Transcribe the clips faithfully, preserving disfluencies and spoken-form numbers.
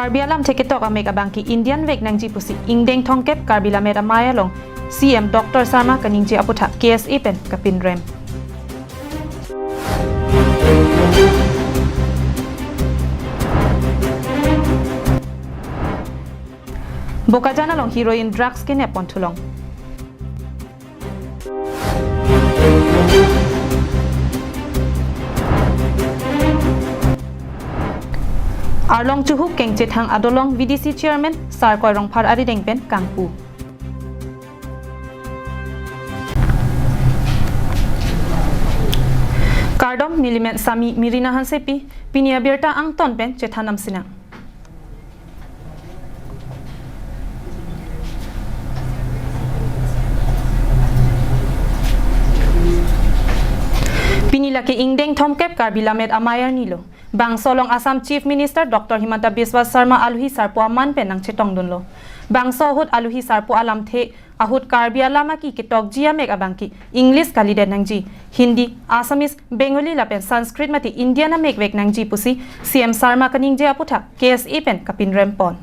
Karbi alamthe ketok amek abangke Indian vek nangji pusi ingdeng thomkep Karbi Lammet Amei along C M Doctor Sarma kaningje aputhak K S A pen kapinrem. Bokajan along heroin drugs kenep pon thulong. Arlong chuhuk kengchethang adolong V D C Chairman Sarkoi Rongphar arideng pen kangpu. Kardom, neli men Sami Mirina Hansepi, pini abirta angton pen chethan nam sinang. Pini lake ingdeng thomkep Karbi Lammet Amei arni lo. Bangso along Assam Chief Minister Doctor Himanta Biswa Sarma alohi sarpo aman pen nangchetongdunlo. Bangso ahut alohi sarpo alamthe ahut Karbi alam aki ketokji amek abangke English kalidet nangji, Hindi, Assamese, Bengali lapen Sanskrit mate Indian amek vek nangji pusi C M Sarma kaningje aputhak K S A pen kapinrem pon.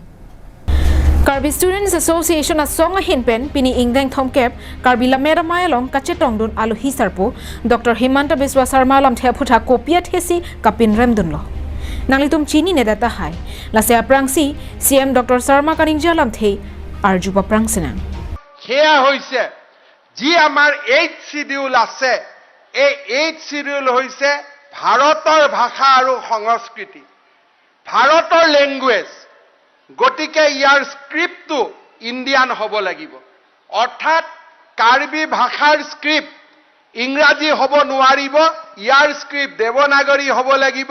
Karbi Students Association asong ahin pen pini ingdeng thomkep Karbi Lammet Amei along kachetongdun alohi sarpo Doctor Himanta Biswa Sarma alamthe aputhak kopi athesi kapinremdunlo. Nanglitum chininedet tahai. Lasi aphrangsi C M Doctor Sarma kaningje alamthe arju paprang sinang. সেয়া হৈছে যি আমাৰ eighth schedule আছে, এই eighth schedule হৈছে ভাৰতৰ ভাষা আৰু সংস্কৃতি, ভাৰতৰ লেংগুৱেজ। গতিকে ইয়াৰ স্ক্ৰিপ্টটো ইণ্ডিয়ান হ'ব লাগিব, অৰ্থাৎ কাৰ্বি ভাষাৰ স্ক্ৰিপ্ট ইংৰাজী হ'ব নোৱাৰিব, ইয়াৰ স্ক্ৰিপ্ট দেৱনাগৰী হ'ব লাগিব,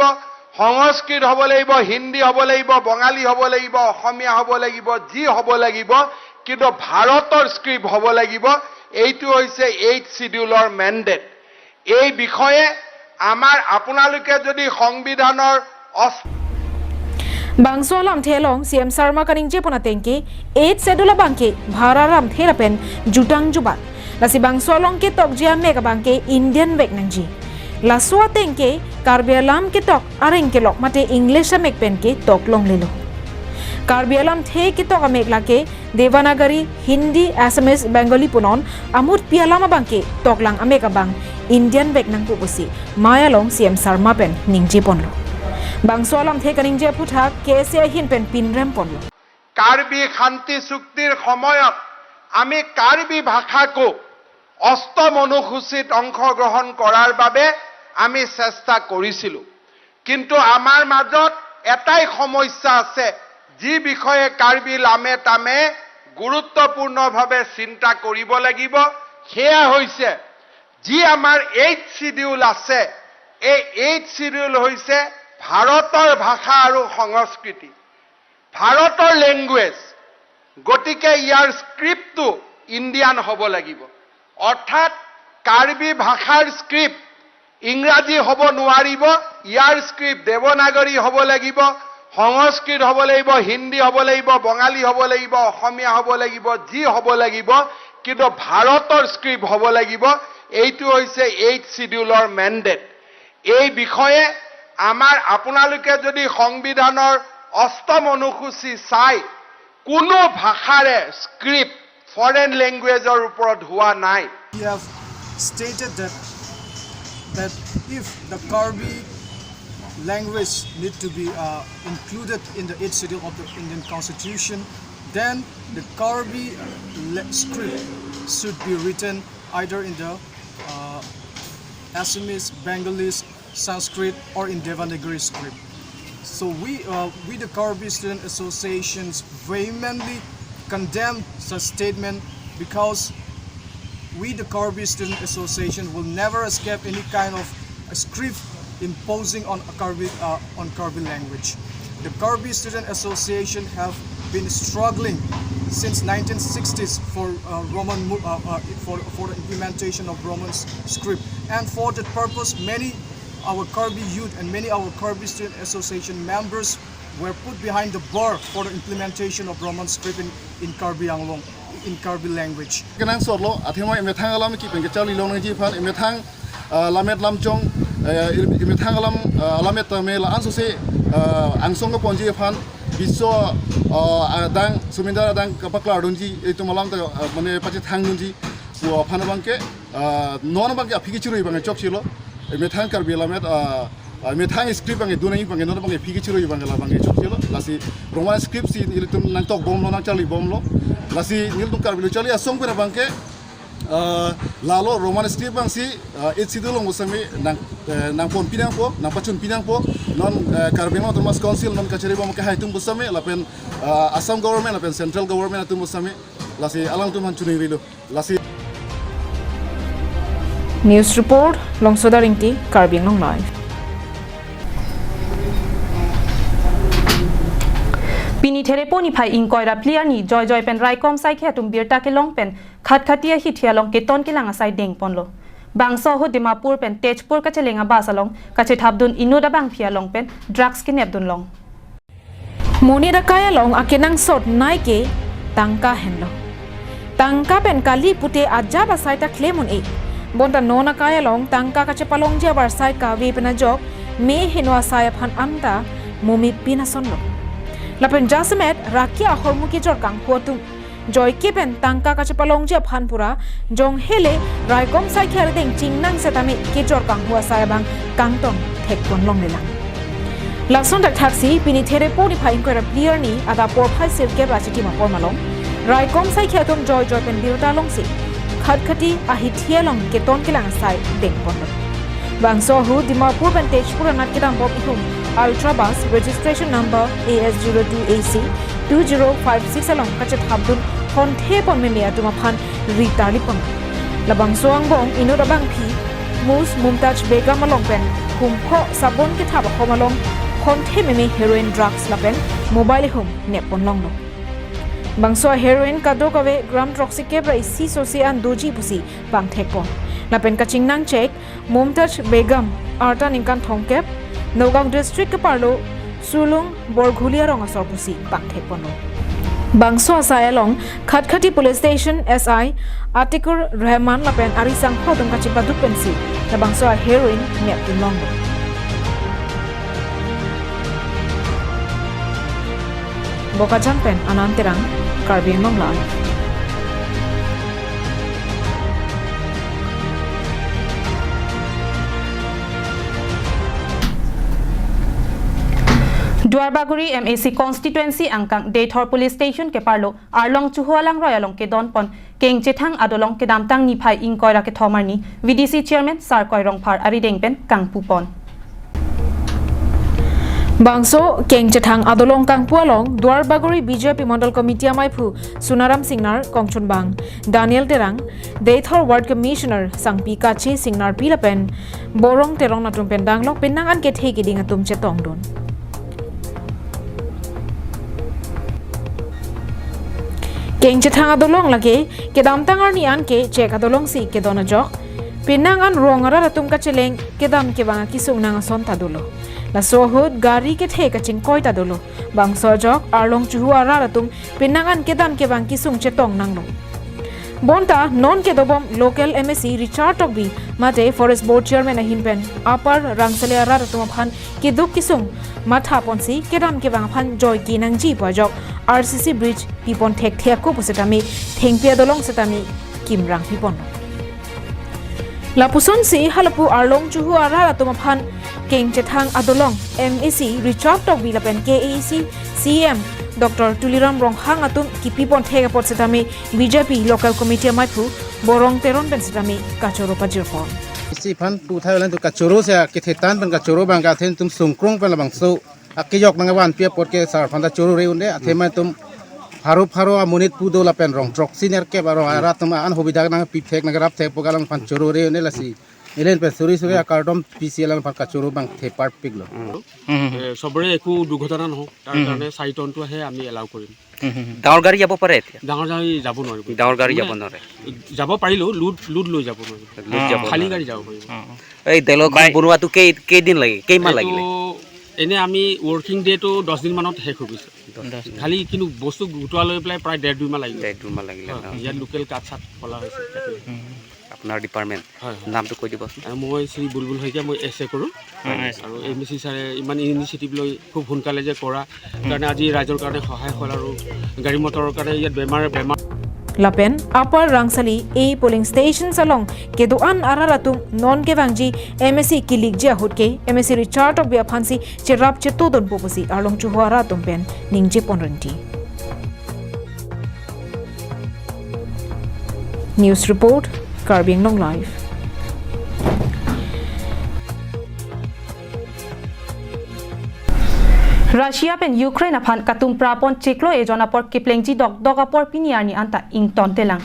সংস্কৃত হ'ব লাগিব, হিন্দী হ'ব লাগিব, বঙালী হ'ব লাগিব, অসমীয়া হ'ব লাগিব, যি হ'ব লাগিব, কিন্তু ভাৰতৰ স্ক্ৰিপ্ট হ'ব লাগিব। এইটো হৈছে এইথ শ্বিডিউলৰ মেণ্ডেট। এই বিষয়ে আমাৰ আপোনালোকে যদি সংবিধানৰ অষ্ট Bangso alamthe along C M Sarma kaningje pon atengke, eighth schedule abangke Bharat alamthe lapen jutang jubat. Lasi bangso along ketokji amek abangke Indian vek nangji. Laso atengke Karbi alam ketok areng kelok mate English amek penke toklonglelo. Karbi alamthe ketok amek lake Devanagari, Hindi, Assamese, Bengali punon amutpi alam abangke toklang amek abang Indian vek nangpo pusi amei along C M Sarma pen ningje ponlo. Bangso alamthe kaningje aputhak K S A ahin pen pinrem ponlo. Karbi শান্তি চুক্তিৰ সময়ত আমি কাৰ্বি ভাষাকো অষ্টম অনুসূচীত অংশগ্ৰহণ কৰাৰ বাবে আমি চেষ্টা কৰিছিলোঁ। কিন্তু আমাৰ মাজত এটাই সমস্যা আছে, যি বিষয়ে কাৰ্বি লামে তামে গুৰুত্বপূৰ্ণভাৱে চিন্তা কৰিব লাগিব, সেয়া হৈছে যি আমাৰ এইথ শ্বিডিউল আছে, এই এইথ শ্বিডিউল হৈছে ভাৰতৰ ভাষা আৰু সংস্কৃতি, ভাৰতৰ লেংগুৱেজ। গতিকে ইয়াৰ স্ক্ৰিপ্টটো ইণ্ডিয়ান হ'ব লাগিব, অৰ্থাৎ কাৰ্বি ভাষাৰ স্ক্ৰিপ্ট ইংৰাজী হ'ব নোৱাৰিব, ইয়াৰ স্ক্ৰিপ্ট দেৱনাগৰী হ'ব লাগিব, সংস্কৃত হ'ব লাগিব, হিন্দী হ'ব লাগিব, বঙালী হ'ব লাগিব, অসমীয়া হ'ব লাগিব, যি হ'ব লাগিব, কিন্তু ভাৰতৰ স্ক্ৰিপ্ট হ'ব লাগিব। এইটো হৈছে এইথ শ্বিডিউলৰ মেণ্ডেট। এই বিষয়ে আমাৰ আপোনালোকে যদি সংবিধানৰ অষ্টম অনুসূচী চাই, কোনো ভাষাৰে স্ক্ৰিপ্ট ফৰেন লেংগুৱেজৰ ওপৰত হোৱা নাই। He have stated that, that if the Karbi language need to be, uh, included in the eighth schedule of the Indian Constitution, then the Karbi le-, script should be written either in the, uh, Assamese, Bengalese, Sanskrit, or in Devanagari script. So we, uh, we the Karbi Student Associations vehemently condemn such statement, because we the Karbi Student Association will never accept any kind of a script imposing on a Karbi, uh, on Karbi language. The Karbi Student Association have been struggling since nineteen sixties for, uh, Roman mo-, uh, uh, for, for the implementation of Roman s-, script. And for that purpose, many our Karbi youth and many our Karbi Student Association members were put behind the bar for the implementation of Roman script in, in Karbi Anglong, in Karbi language. Kenangsot lo, athema emethang alam kipen kecharli long nangji aphan, emethang, ah, lammet lamchong, eh, emethang alam, ah, lammet tame la-an sose, ah, angsong keponji aphan, Biso, uh, adang, Sumindar adang kapaklardunji, itum alam ta, uh, mane pachethangdunji pu aphan abangke, uh, non abangke aphi kechirui abangke chokchelo. Methang Karbi lammet, uh, uh, methang script abangke dun nangji abangke non abangke aphi kechirui abangke la abangke chokchelo. Lasi Roman script si nelitum nangtokbomlo, nangcharlibomlo. Lasi nelitum Karbi lo charli asong pen abangke, uh, lalo Roman script abang si, uh, Eighth Schedule along pusitame nang, uh, nangponpi nangpo, nangpachunpi nangpo, non, uh, Karbi Anglong Autonomous Council non kacharibom akehai atum pusitame, lapen, uh, Assam government, lapen central government atum pusitame, lasi alangtum aphan chiningrilo. Lasi News report, Longsoda Ringti, Karbi Anglong Live. Pini Therepo niphai ingkoi ra phli arni joijoi pen raikom saikhe atum birta kelong pen Khatkhati ahithi along keton kelang asai dengponlo. Bangso ahut Dimapur pen Tezpur kacheleng a-bus along kachethapdun inut abangphi along pen drugs kenepdunlong. Monit akai along akenangsot nai ke tangka henlo. Tangka pen kali pute ajat asai ta klem un-e. Bonta non akai along tangka kachepalongji avarsai kave pen ajok me heno asai aphan anta momit pin asonlo. Lapen jasemet raki ahormu kejor kanghu atum joike pen tangka kachepalongji aphan pura jong hele raikom saikhe arideng chingnang setame kejor kanghu asai abang kangtong thekponlonglelang. Lason thakthaksi pini Therepo niphai ingkoi ra phli arni adap porphai sirkep ra chitim apor malom raikom saikhe atum joijoi pen birta longsi Khatkhati ahithi along keton kelang asai dengponlo. Bangso ahut Dimapur pen Tezpur anat kedambom ihum Ultra Bus registration number A S zero two A C two zero five six along kachethapdun honthe pon meme atum aphan ri tarlipon. Labangso angbong inut abangphi Mus Mumtaz Begum along pen humpho sabon kethap akhom along honthe meme heroin drugs lapen mobile ihum nepponlonglo. Bangso heroin kadokave gram throksi kep ra isi sosi an doji pusi bang thekpon. Lapen kachingnang chek Mumtaz Begum, arta ningkan thomkep, Nagaon district keparlo Sulung Borghuli arong asor pusi bang thekponlo. Bangso asai along Khatkhati Police Station S I Atikur Rahman lapen arisangho atum kachepaduk pensi labangso heroin nepdunlonglo. Bokajan pen Anand Terang, Karbi Anglong Live. Duarbagori M A C constituency angkang Deithor Police Station keparlo Arlong Chuhu alangroi along kedonpon kengchethang adolong kedamtang niphai ingkoi ra kethom arni V D C chairman Sarkoi Rongphar arideng pen kangpupon. Bangso kengchethang adolong kangpu along Duarbagori B J P Mondol Committee amaiphu Sunaram Singnar kongchunbang Daniel Terang, Deithor Ward Commissioner Sangpi Kache Singnarpi lapen Borong Teron atum pen danglok penang an kethe keding atum chetongdun. Kengchethang adolong lake kedamtang arni an ke chek adolong si kedon ajok. Penang an rong arat atum kacheleng kedam kevang akisung nang ason ta dolo. Laso ahut gari kethe kachingkoi ta dolo. Bangso ajok Arlong Chuhu arat atum penang an kedam kevang kisung chetong nanglo. Bonta non kedobom local M A C Richard Tokbi mate Forest Board Chairman ahin pen apar rangsale arat atum aphan keduk kisung mathaponsi kedam kevang aphan joike nangji pu ajok R C C bridge pipon thekthe ako pu setame thengpi adolong setame kimrang pipon. Lapusonsi halapu Arlong Chuhu arat atum aphan kengchethang adolong M A C Richard Tokbi lapen K A A C C E M Doctor Tuliram Ronghang atum kipipon thek apot setame B J P local committee amaiphu Borong Teron pen setame kachoro pajirpon. Isi aphan pu thai lang tu kachoro se akethe tan pen kachoro abang kathe atum sungkrung pen labangso akejok nangvanpi apot ke sar aphan ta choro re un-e athema atum pharo pharo amonit pu do lapen rong throksi nerkep arong arat atum an hobidang nangpithek nangrapthek pu alam aphan choro re un-e lasi. Elen pen suri suri akardom P C alam aphan kachoro abang the parpiklo. এ, চবৰে একো দুৰ্ঘটনা নহওক, তাৰ কাৰণে চাৰি টনটোহে আমি এলাউ কৰিম। ডাঙৰ গাড়ী যাব পাৰে এতিয়া? ডাঙৰ গাড়ী যাব নোৱাৰিব। ডাঙৰ গাড়ী যাব মানে, নোৱাৰে। যাব পাৰিলেও লোড, লোড লৈ যাব নোৱাৰিব। লোড যাব খালী নোৱাৰে। গাড়ী যাব পাৰিব। এই দলং বনোৱাটো কেই-, কেইদিন লাগে? কেইমাহ এইটো লাগিলে? এনে আমি ৱৰ্কিং ডেটো দহ দিনমানত শেষ হৈ গৈছে। দহ দিন। খালী কিন্তু বস্তু গোটোৱা লৈ পেলাই প্ৰায় ডেৰ দুই মাহ লাগিলে। ডেৰ দুই মাহ লাগিলে, হয়, অ। ইয়াত লোকেল কাঠ চাঠ ফলা হৈছে। আপোনাৰ ডিপাৰ্টমেণ্ট? হয়, হয়। নামটো কৈ দিবচোন। আহ, মই শ্ৰী বুলবুল শইকীয়া, মই এছ এ কৰোঁ। হয়, হয়। আৰু এম এ চি ছাৰে ইমান ইনিচিয়েটিভ লৈ খুব সোনকালে যে কৰা কাৰণে আজি ৰাইজৰ কাৰণে সহায় হ'ল আৰু গাড়ী মটৰৰ কাৰণে ইয়াত বেমাৰ, বেমাৰ Lapen Upper Rangsali A polling stations along kedo-an arat atum non kevangji M A C kilikji ahut ke M A C Richard Tokbi aphansi cherap chetodunpo pusi arlong chuho arat atum pen ningje pon rinti. News report, Karbi Anglong Live. Russia pen Ukraine aphan katum prapon chiklo ejon apor keplengji dokdok apor pini arni anta ingtontelang.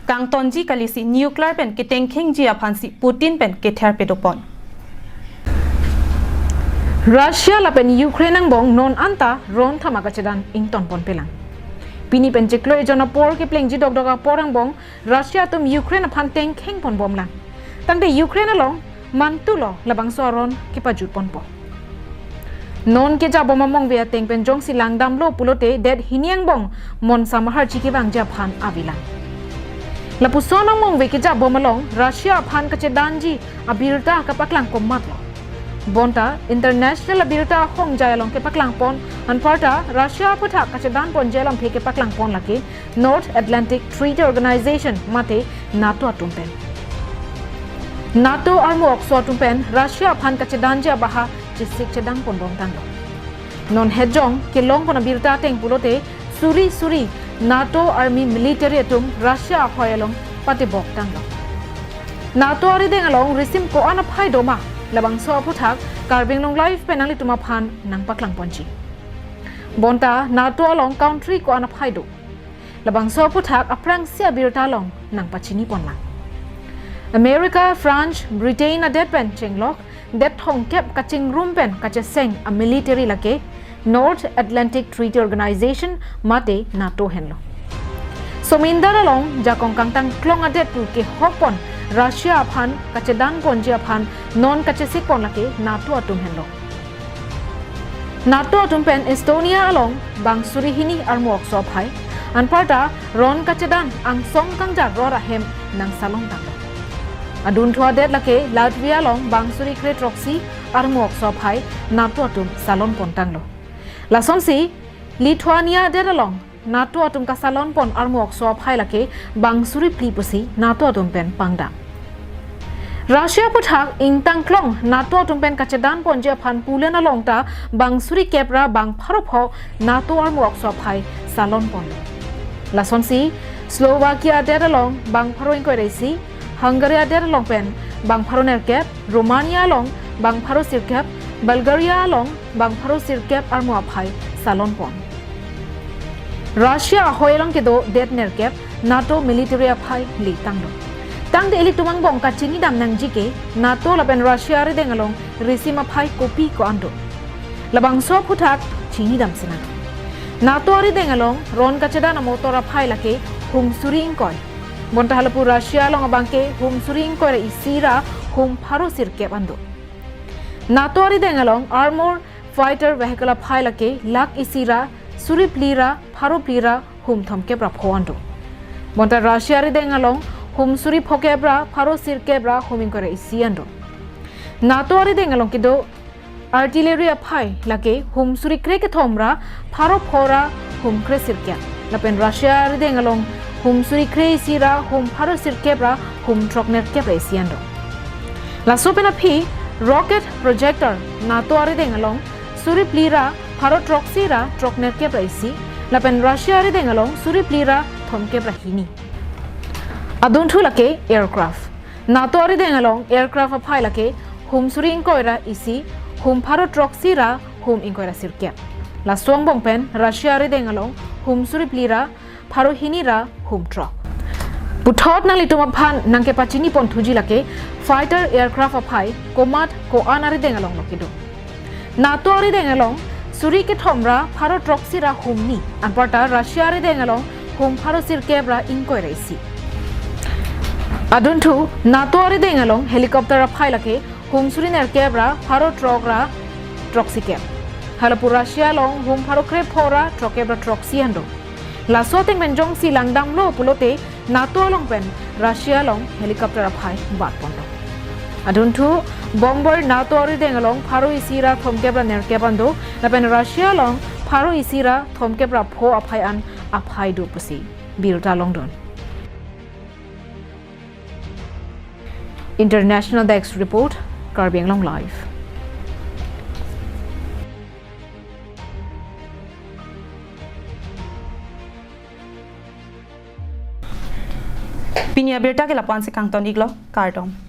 Kangtonji kalisi nuclear pen ketengkhengji aphansi Putin pen kether pedopon. Russia lapen Ukraine angbong non anta ron thama kachedan ingtonponpelang. Pini pen chiklo ejon apor keplengji dokdok apor angbong Russia atum Ukraine aphan tengkhengponbomlang. Tangte Ukraine along mantulo labangso aron kepajutponpo. Non kejabom amongve ateng pen jongsi langdamlo pulote det hini angbong monsa maharchi kevangji aphan avelang. Lapuson amongve kejabom along Russia aphan kachedanji abirta kapaklang komatlo. Bonta international abirta ahongjai along kepaklangpon, anparta Russia aphuthak kachedanponji alamthe kepaklangpon lake North Atlantic Treaty Organization mate NATO atum pen. NATO armu okso atum pen Russia aphan kachedanji abaha chesik chedangponbomtanglo. Non hejong kelongpon abirta ateng pulote suri suri NATO army military atum Russia ahoi along patepoktanglo. NATO arideng along risim ko-an aphai doma, labangso aphuthak Karbi Anglong Live pen nanglitum aphan nangpaklangponji. Bonta NATO along country ko-an aphai do, labangso aphuthak aphrangsi abirta along nangpachiniponlang. America, France, Britain adet pen chenglok det thomkep kachingrum pen kacheseng amilitary lake North Atlantic Treaty Organization mate NATO henlo. Somindar along jakong kangtang klong adet pu kehokpon Russia aphan kachedanponji aphan non kachesikpon lake NATO atum henlo. NATO atum pen Estonia along bang suri hini armu okso aphai, anparta ron kachedan angsong kangjar ror ahem nangsalongtanglo. Adunthu adet lake Latvia along bang suri kre throksi armu okso aphai NATO atum salonpontanglo. Lasonsi Lithuania adet along NATO atum kasalonpon armu okso aphai lake bang suri phli pusi NATO atum pen pangdam. Russia aphuthak ingtangklong NATO atum pen kachedanponji aphan Poland along ta bang suri kep ra bang pharo pho NATO armu okso aphai salonponlo. Lasonsi Slovakia adet along bang pharo ingkoi ra isi, Hungary adet along pen bang pharo nerkep, Romania along bang pharo sirkep, Bulgaria along bang pharo sirkep armu aphai salonpon. Russia ahoi along kedo det nerkep NATO military aphai letanglo. Tangte ilitum angbong kachinidam nangji ke NATO lapen Russia arideng along risim aphai kopi ko-an do, labangso aphuthak chinidam sinang. NATO arideng along ron kachedan amotor aphai lake hum suri ingkoi. Bonta halapu Russia along abangke hum suri ingkoi ra isi ra hum pharo sirkep an do. NATO arideng along armor fighter vehicle aphai lake lakh isi ra suri phli ra pharo phli ra hum thomkep ra pho an do. Bonta Russia arideng along hum suri phokep ra pharo sirkep ra hum ingkoi ra isi an do. NATO arideng along kedo artillery aphai lake hum suri kre kethom ra pharo pho ra hum kre sirkep. Lapen Russia arideng along hum suri kre isi ra hum pharo sirkep ra hum throk nerkep ra isi an do. Laso pen aphi rocket projector NATO arideng along suri phli ra pharo throksi ra throk nerkep ra isi, lapen Russia arideng along suri phli ra thomkep ra hini. Adunthu lake aircraft. NATO arideng along aircraft aphai lake hum suri ingkoi ra isi, hum pharo throksi ra hum ingkoi ra sirkep. Laso angbong pen Russia arideng along hum suri phli ra pharo hini ra hum throk. Puthot nanglitum aphan nangkepachiniponthuji lake fighter aircraft aphai komat ko-an arideng alonglo kedo. NATO arideng along suri kethom ra pharo throksi ra hum ni, anparta Russia arideng along hum pharo sirkep ra ingkoi ra isi. Adunthu NATO arideng along helicopter aphai lake hum suri nerkep ra pharo throk ra throksi kep. Halapu Russia along hum pharo kre pho ra throkkep ra throksi an do. Laso ateng pen jongsi langdamlo pulote NATO along pen Russia along helicopter aphai bat ponlo. Adunthu bomber NATO arideng along pharo isi ra thomkep ra nerkep an do, lapen Russia along pharo isi ra thomkep ra pho aphai an aphai do pusi birta longdun. International Desk Report, Karbi Anglong Live. Pini abirta ke lapu-an si kangton iklo, kardom.